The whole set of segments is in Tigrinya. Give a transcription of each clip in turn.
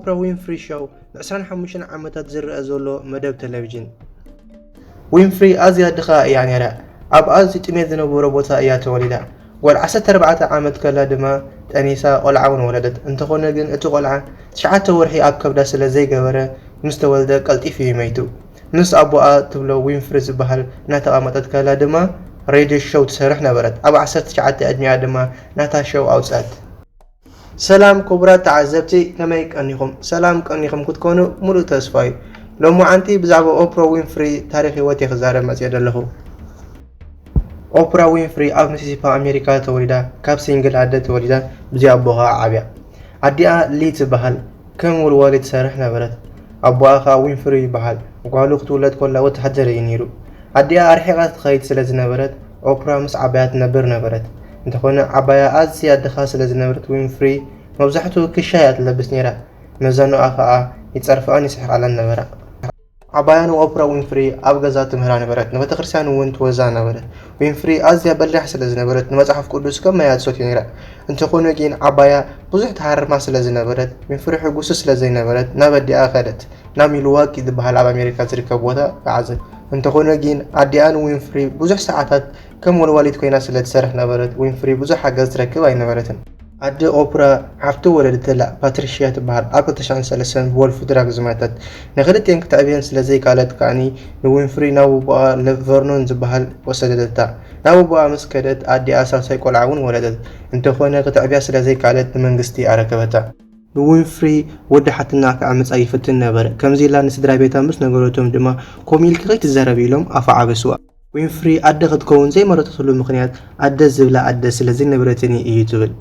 ኦፕራ ዊንፍሪ ሾው ን ዕስራን ሓሙሽተን ዓመታት ዝረኣ ዘሎ መደብ ቴሌቪዥን። ዊንፍሪ ኣዝያ ድኻ እያ ነይራ። ኣብ ኣዝዩ ጥሜት ዝነበሮ ቦታ እያ ተወሊዳ። ጓል ዓሰርተ ኣርባዕተ ዓመት ከላ ድማ ጠኒሳ ቆልዓ እውን ወለደት። እንተኾነ ግን እቲ ቆልዓ ትሽዓተ ወርሒ ኣብ ከብዳ ስለ ዘይገበረ ምስ ተወልደ ቀልጢፉ እዩ መይቱ። ምስ ኣቦኣ ትብሎ ዊንፍሪ ዝበሃል እናተቐመጠት ከላ ድማ ሬድዮ ሾው ትሰርሕ ነበረት። ኣብ ዓሰርተ ትሽዓተ ዕድሚኣ ድማ ናታ ሾው ኣውፅኣት። ሰላም ክቡራት ተዓዘብቲ፣ ከመይ ቀኒኹም? ሰላም ቀኒኹም ክትኮኑ ሙሉእ ተስፋ እዩ። ሎማዓንቲ ብዛዕባ ኦፕራ ዊንፍሪ ታሪኽ ህይወት እየ ክዛረብ መፅየ ዘለኹ። ኦፕራ ዊንፍሪ ኣብ ሚሲሲፓ ኣሜሪካ ተወሊዳ፣ ካብ ሲንግል ኣደ ተወሊዳ፣ ብዚ ኣቦ ኸዓ ዓብያ። ኣዲኣ ሊ ትበሃል፣ ከም ወልዋሊ ትሰርሕ ነበረት። ኣቦኣ ኸዓ ዊንፍሪ ይበሃል። ጓሉ ክትውለድ ኮላ ወተሃደር እዩ ነይሩ። ኣዲኣ ኣርሒቓ ትኸይድ ስለ ዝነበረት ኦፕራ ምስ ዓባያ ትነብር ነበረት። እንተኾነ ዓባያ ኣዝያ ድኻ ስለ ዝነበረት ዊንፍሪ መብዛሕትኡ ክሻ እያ ትለብስ ነይራ። መዛኑኣ ኸዓ ይጸርፍኣን ይስሕቓላን ነበራ። ዓባያ ንኦፕራ ዊንፍሪ ኣብ ገዛ ትምህራ ነበረት። ንቤተክርስትያን እውን ትወዛ ነበረት። ዊንፍሪ ኣዝያ በሊሕ ስለ ዝነበረት ንመጽሓፍ ቅዱስ ከም ማይ እያ ትሰትዮ ነይራ። እንተኾነ ግን ዓባያ ብዙሕ ትሃርማ ስለ ዝነበረት ዊንፍሪ ሕጉሲ ስለ ዘይነበረት ናብ ኣዲኣ ከደት። ናብ ሚልዋኪ ዝበሃል ኣብ ኣሜሪካ ዝርከብ ቦታ ገዓዘት። እንተኾነ ግን ኣዲኣ ንዊንፍሪ ብዙሕ ሰዓታት ከም ወልዋሊት ኮይና ስለ ትሰርሕ ነበረት ዊንፍሪ ብዙሕ ሓገዝ ትረክብ ኣይነበረትን። ኣደ ኦፕራ ሓፍቲ ወለደትላ ፓትሪሽያ ትበሃል ኣብ ክልተ ሽሕን ሰለስተን ብወልፊ ድራግ ዝመተት። ንክልቲኤን ክተዕብየን ስለ ዘይከኣለት ከኣኒ ንዊንፍሪ ናብ ኣቦኣ ቨርኖን ዝበሃል ወሰደታ። ናብ ኣቦኣ ምስ ከደት ኣዲኣ ሳልሳይ ቆልዓ እውን ወለደት። እንተኾነ ክተዕብያ ስለ ዘይከኣለት ንመንግስቲ ኣረከበታ። ንዊንፍሪ ወዲ ሓትና ክዕምጻ ይፍትን ነበረ። ከምዚ ኢላ ንስድራ ቤታ ምስ ነገረቶም ድማ ከምኡ ኢልኪ ከይትዛረቢ ኢሎም ኣፋ ዓበስዋ። ዊንፍሪ ኣደ ክትከውን ዘይመረጸትሉ ምኽንያት ኣደ ዝብላ ኣደ ስለ ዘይነበረትኒ እዩ ትብል።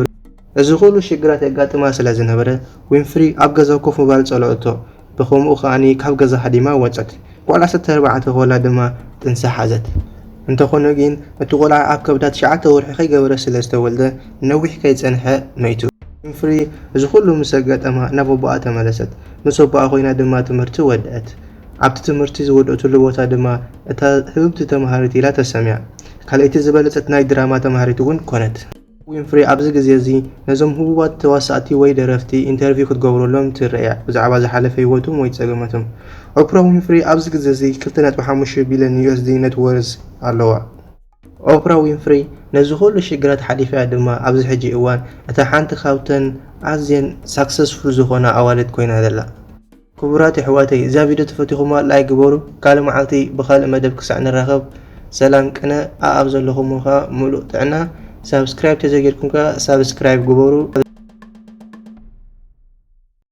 እዚ ኩሉ ሽግራት የጋጥማ ስለ ዝነበረ ዊንፍሪ ኣብ ገዛ ኮፍ ምባል ጸለኦቶ። ብኸምኡ ከኣኒ ካብ ገዛ ሃዲማ ወጸት። ጓል ዓሰርተ ኣርባዕተ ኮላ ድማ ጥንሲ ሓዘት። እንተኾነ ግን እቲ ቆልዓ ኣብ ከብዳ ትሽዓተ ወርሒ ከይገበረ ስለ ዝተወልደ ነዊሕ ከይጸንሐ መይቱ። ዊንፍሪ እዚ ኩሉ ምስ ኣጋጠማ ናብ ኣቦኣ ተመለሰት። ምስ ኣቦኣ ኮይና ድማ ትምህርቲ ወደአት። ኣብቲ ትምህርቲ ዝወደእትሉ ቦታ ድማ እታ ህብብቲ ተምሃሪት ኢላ ተሰምያ። ካልኣይቲ ዝበለጸት ናይ ድራማ ተምሃሪት እውን ኮነት። ዊንፍሪ ኣብዚ ግዜ እዚ ነዞም ህቡባት ተዋሳእቲ ወይ ደረፍቲ ኢንተርቪው ክትገብረሎም ትረኣያ ብዛዕባ ዝሓለፈ ህይወቶም ወይ ጸገማቶም። ኦፕራ ዊንፍሪ ኣብዚ ግዜ እዚ ክልተ ነጥቢ ሓሙሽተ ቢልዮን ዩ ኤስ ዲ ነት ወርዝ ኣለዋ። ኦፕራ ዊንፍሪ ነዚ ኩሉ ሽግራት ሓሊፋ ድማ ኣብዚ ሕጂ እዋን እታ ሓንቲ ካብተን ኣዝየን ሳክሰስፉል ዝኾና ኣዋልድ ኮይና ዘላ። ክቡራት ኣሕዋተይ፣ እዛ ቪድዮ ተፈቲኹማ ላይክ ግበሩ። ካልእ መዓልቲ ብኻልእ መደብ ክሳዕ ንራኸብ ሰላም ቅነ። ኣኣብ ዘለኹም ኸዓ ሙሉእ ጥዕና። ሳብስክራይብ ተዘይጌርኩም ከኣ ሳብስክራይብ ግበሩ።